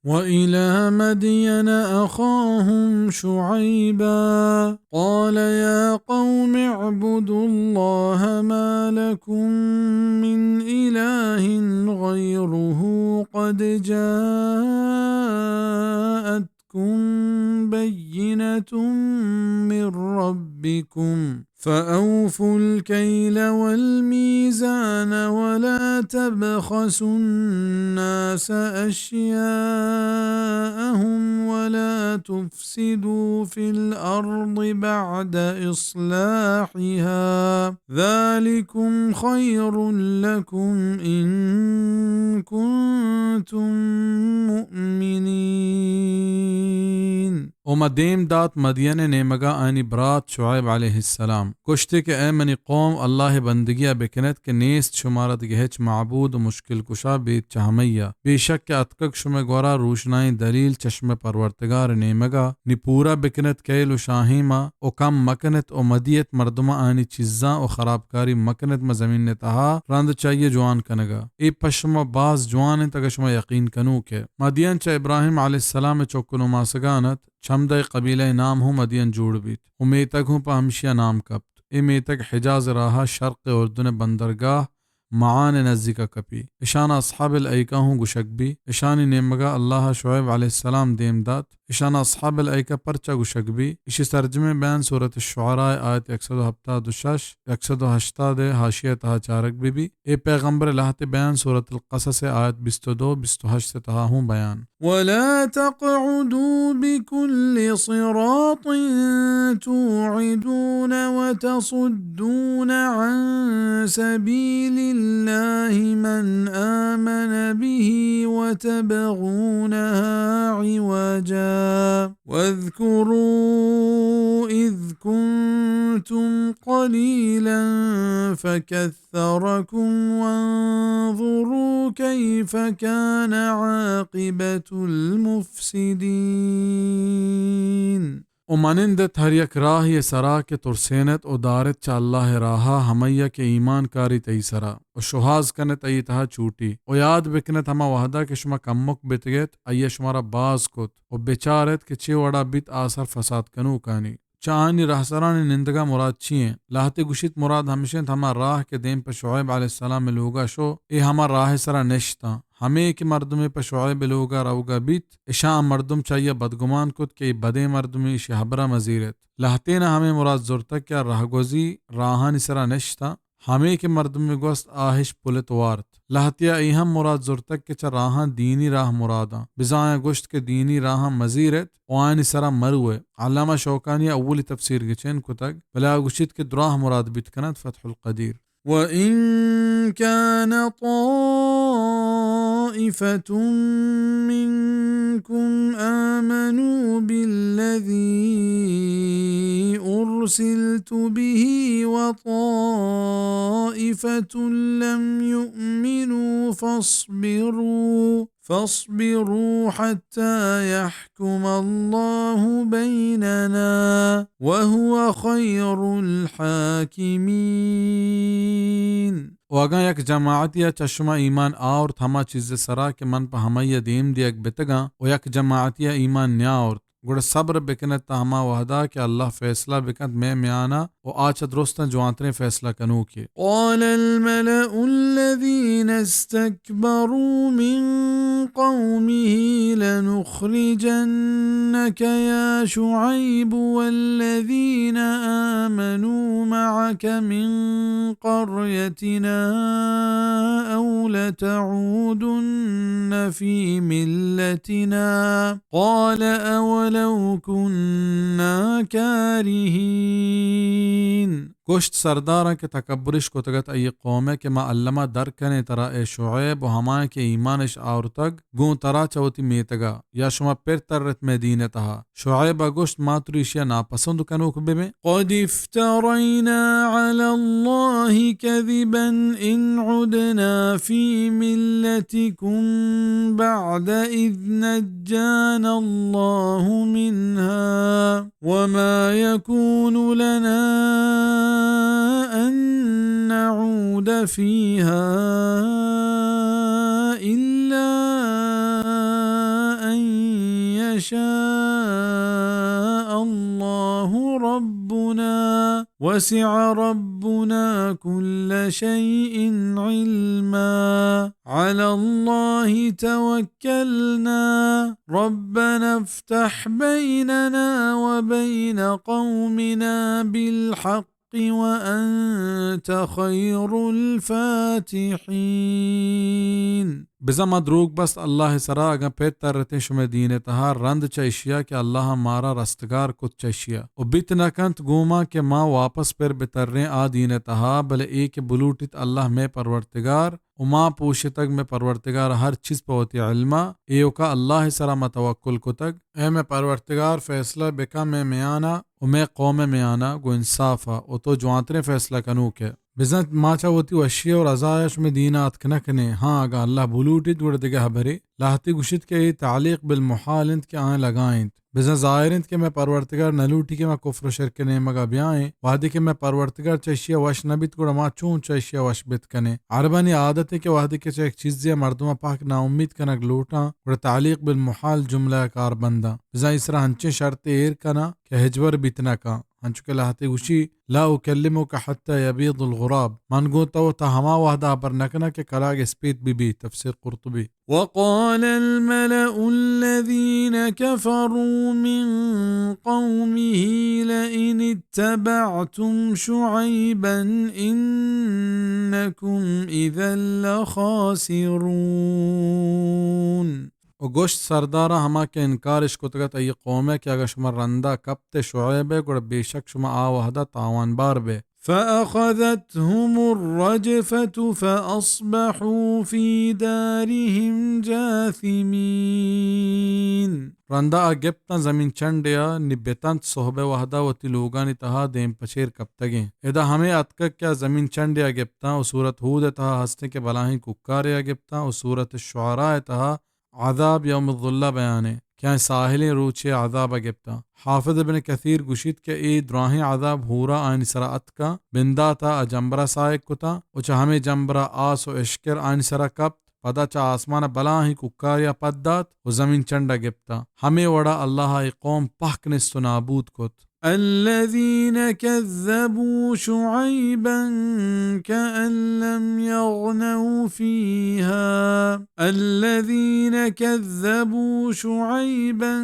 وإلى مدين أخاهم شعيبا قال يا قوم اعبدوا الله ما لكم من إله غيره قد جاءتكم بينة من ربكم فأوفوا الكيل والميزان ولا تبخسوا الناس أشياءهم ولا تفسدوا في الأرض بعد إصلاحها ذلكم خير لكم إن كنتم مؤمنين. و ما دیم دات مدین ءِ نیمگ ءَ آیانی برات شعیب علیہ السلام۔ گوشتے کہ اے منی قوم، اللہ ءِ بندگی ءَ بکن ات کہ نیست شمارا دگہ ہچ معبود و مشکل کشا بیت چہ ہمئی ءَ۔ بے شک کہ اتکگ شمئے گورا روشنائیں دلیل چہ شمئے پرورتگار ءِ نیمگ ءَ، نی پورا بکن ات کیل و شاہیم ءَ و کم مکن ات و مدی ات مردماں آیانی چیزاں و خرابکاری مکن ات ماں زمین ءِ تہا رند چہ آئی ءَ جوان کنگ ءَ۔ اے پہ شما باز جوان انت اگاں شما یقین کنوک ئے۔ مدین چہ ابراہیم علیہ السلام ءِ چک و نماسگان ات۔ چمدہ ءِ قبیلہ ءِ نام ہوں مدین جوڑ بیت و میتگ ہوں پہ ہمشی ءَ نام کپت۔ اے میتگ حجاز ءِ راہ ءَ شرق ءِ اردن ءِ بندرگاہ معان ءِ نزیک ءَ کپی۔ اشان ءَ اصحاب الایکہ ہوں گوشگ بی۔ اشانی نیمگ ءَ اللہ ءَ شعیب علیہ السلام دیم دات۔ اشان ءَ اصحاب الایکہ پرچا گوشگ بی؟ اشی سرجمیں بیان سورۃ الشعراء ءِ آیت یک سد و ہپتاد و شش، یک سد و ہشتاد ءِ حاشیہ ءِ تہا چارگ بہ بی۔ اے پیغمبر ءِ لہتے بیان سورۃ القصص ءِ آیت بیست و دو، بیست و ہشت ءِ تہا ہوں بیان۔ ولا تقعدوا بكل صراط توعدون وتصدون عن سبيل الله من آمن به وتبغونها عوجا واذكروا إذ كنتم قليلا فكثركم وانظروا كيف كان عاقبة المفسدين. و منند ات ہر یک راہے ءِ سرا کہ ترسین ات و دار ات چہ اللہ ءِ راہ ءَ ہمئی ءَ کہ ایمان کاری تئی سرا و شوہاز کن ات آئی ءِ تہا چوٹی۔ و یاد بکن ات ہما وہدا کہ شما کمک بتگ ات، آئی ءَ شمارا باز کت و بچار ات کہ چے وڑا بیت آ سر فساد کنوکانی۔ چہ آیانی رہسرانی نندگ ءَ مراد چی انت؟ لہتے گوشیت مراد ہمش انت ہما راہ کہ دیم پہ شعیب علیہ السلام ءِ لوگ ءَ شو، اے ہما راہ ءِ سرا نشتاں۔ ہمے کہ مردمے پہ شعیب ءِ لوگ ءَ روگ ءَ بیت، اشاں آ مردم چہ آئی ءَ بدگمان کت کہ اے بدیں مردمے، اشی ہبر ءَ مزیر ات۔ لہتین ءَ ہمے مراد زرتگ کہ آ رہگوزی راہانی سرا نشتاں۔ ہمے کہ مردمے گوست آ اش پلت وارت۔ لہتیا اے ہم مراد زرتگ کہ چہ راہاں دینی راہ مراداں۔ بزاں آیاں گوشت کہ دینی راہاں مزیر ات و آیانی سرا مرو ات۔ علامہ شوکانی ءَ اولی تفسیر گچین کتگ، بلے آ گوشیت کہ دراہ مراد بیت کنت فتح القدیر۔ وإن كان طائفة منكم آمنوا بالذي أرسلت به وطائفة لم يؤمنوا فاصبروا، فاصبروا حتى يحكم الله بيننا وهو خير الحاكمين. و اگاں یک جماعتے ءَ چہ شما ایمان آورت ہما چیز ءِ سرا کہ من پہ ہمائی ءَ دیم دیگ بتگاں، و یک جماعتے ءَ ایمان نیاورت، گڑا صبر بکن ات تا ہما وہدا کہ اللہ فیصلہ بکنت مئے میانا، و آ چہ درستاں جوانتریں فیصلہ کنوکے۔ قال الملأ الذين استكبروا من قومه لنخرجنك يا شعيب والذين آمنوا معك من قريتنا أو لتعودن في ملتنا قال أولو كنا كارهين۔ گوشت سرداراں کہ تکبرش کتگ ات آئی قوم ءَ کہ ما الما در کنیں ترا اے شعیب و ہمایاں کہ ایمانش آورتگ گوں ترا چہ وتی میتگ ءَ، یا شما پر تر ات مئے دین ءِ تہا۔ شعیب ءَ گوشت، ما تری ایشی ءَ ناپسند کنوک بہ بیں۔ قد افترينا على الله كذبا إن عدنا في ملتكم بعد إذ نجانا الله منها وما يكون لنا أن نعود فيها إلا أن شاء الله ربنا وسع ربنا كل شيء علما على الله توكلنا ربنا افتح بيننا وبين قومنا بالحق وأنت خير الفاتحين. بزاں ما دروگ بست اللہ ءِ سرا، اگاں پت ترتیں شمئے دین ءِ تہا، رند چہ اشیا کہ اللہ ءَ مارا رستگار کت چہ اشیا، و بیت نہ کنت گوں ما کہ ما واپس پر بتریں آ دین ءِ تہا، بلے اے کہ بلوٹیت اللہ مئے پرورتگار و ما پوشتگ مئے پرورتگار ہر چیز پہ وتی علما، ایوکا اللہ ءِ سرا ما توکل کتگ۔ اے مئے پرورتگار، فیصلہ بکن مئے میانا و مئے قوم ءِ میانا گوں انصافا، و تو جوانتریں فیصلہ کنوک ئے۔ بزاں ما چہ وتی وشی و رضایا شمئے دینا اتک نہ کنیں۔ ہاں، اگاں اللہ بلوٹیت گڑا دگہ ہبرے۔ لہتے گوشیت کہ اے تعلیق بالمحال انت کہ آیاں لگائینت۔ بزاں ظاہر انت کہ مئے پرورتگار نہ لوٹی کہ ما کفر و شرک ءِ نیمگا بیائیں۔ وہدے کہ مئے پرورتگار چہ اشیا وش نہ بیت، گڑا ما چون چہ اشیا وش بیت کنیں؟ عربانی عادتے کہ وہدے کہ چہ یک چیزے ءَ مردماں پہک ناامید کنگ لوٹاں، گڑا تعلیق بالمحال جملہ ءَ کار بنداں۔ بزاں اے سرا ہنچیں شرطے ایر کناں کہ ہچبر بیت نہ کن۔ انچو کہ لہتے گوشی، لا اکلمک حتی یبیض الغراب، من گوں تو تا ہما وہدا ہبر نہ کناں کہ کلاگ اسپیت بہ بی۔ تفسیر قرطبی۔ وقال الملأ الذين كفروا من قومه لئن اتبعتم شعيبا إنكم إذا لخاسرون۔ و گوشت سرداراں ہما کہ انکارش کتگ ات آئی قوم ءَ کہ اگاں شما رندا کپت ئے شعیب ءَ، گڑا بے شک شما آ وہدا تاوان بار بئے۔ فأخذتهم الرجفة فأصبحوا في دارهم جاثمين۔ رندا آ گپتاں زمین چنڈے ءَ، نی بتنت سہب ءِ وہدا وتی لوگانی تہا دیم پچیر کپتگیں۔ ادا ہمے اتکگ کہ آ زمین چنڈے ءَ گپتاں و سورت ہود ءِ تہا ہستیں کہ بلاہیں کوکارے ءَ گپتاں و سورت الشعراء ءِ تہا عذاب یوم الظلہ بیان ایں کہ آئیں ساہلیں روچے عذاب ءَ گپتاں۔ حافظ ابن کثیر گوشیت کہ اے دراہیں عذاب ہورا آئینی سرا اتکاں، بنداتا ءَ جمبرا سائگ کتاں و چہ ہمے جمبرا آس و اشکر آئینی سرا کپت، پدا چہ آسمان ءَ بلاہیں کوکارے ءَ پد دات و زمین چنڈ ءَ گپتاں۔ ہمے وڑا اللہ ءَ اے قوم پہک نیست و نابود کت۔ الذين كذبوا شعيبا كأن لم يغنوا فيها، الذين كذبوا شعيبا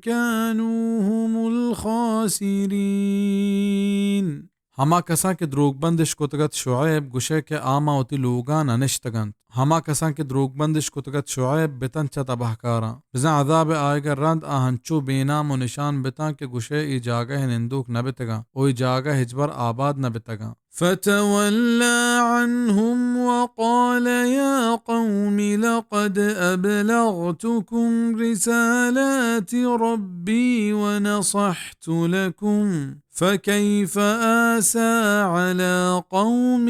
كانوا هم الخاسرين۔ ہما کساں کہ دروگ بندش کتگ ات شعیب، گوشئے کہ آ ماں وتی لوگاں نہ نشتگ انت۔ ہما کساں کہ دروگ بندش کتگ ات شعیب، بتنت چہ تباہ کاراں۔ بزاں عذاب ءِ آیگ ءَ رند آ ہنچو بے نام و نشان بتاں کہ گوشئے اے جاگہ ءِ نندوک نہ بتگاں و اے جاگہ ہچبر آباد نہ بتگاں۔ فتولى عنهم وقال يا قوم لقد أبلغتكم رسالات ربي ونصحت لكم فكيف آسى على قوم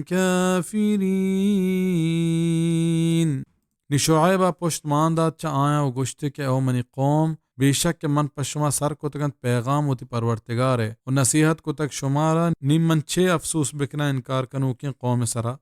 كافرين۔ نی شعیب ءَ پشت مان دات چہ آیاں و گوشت کہ او منی قوم، بے شک کہ من پہ شما سر کتگ انت پیغام وتی پرورتگار ءِ و نصیحت کتگ شمارا، نی من چے افسوس بکناں انکار کنوکیں قوم ءِ سرا؟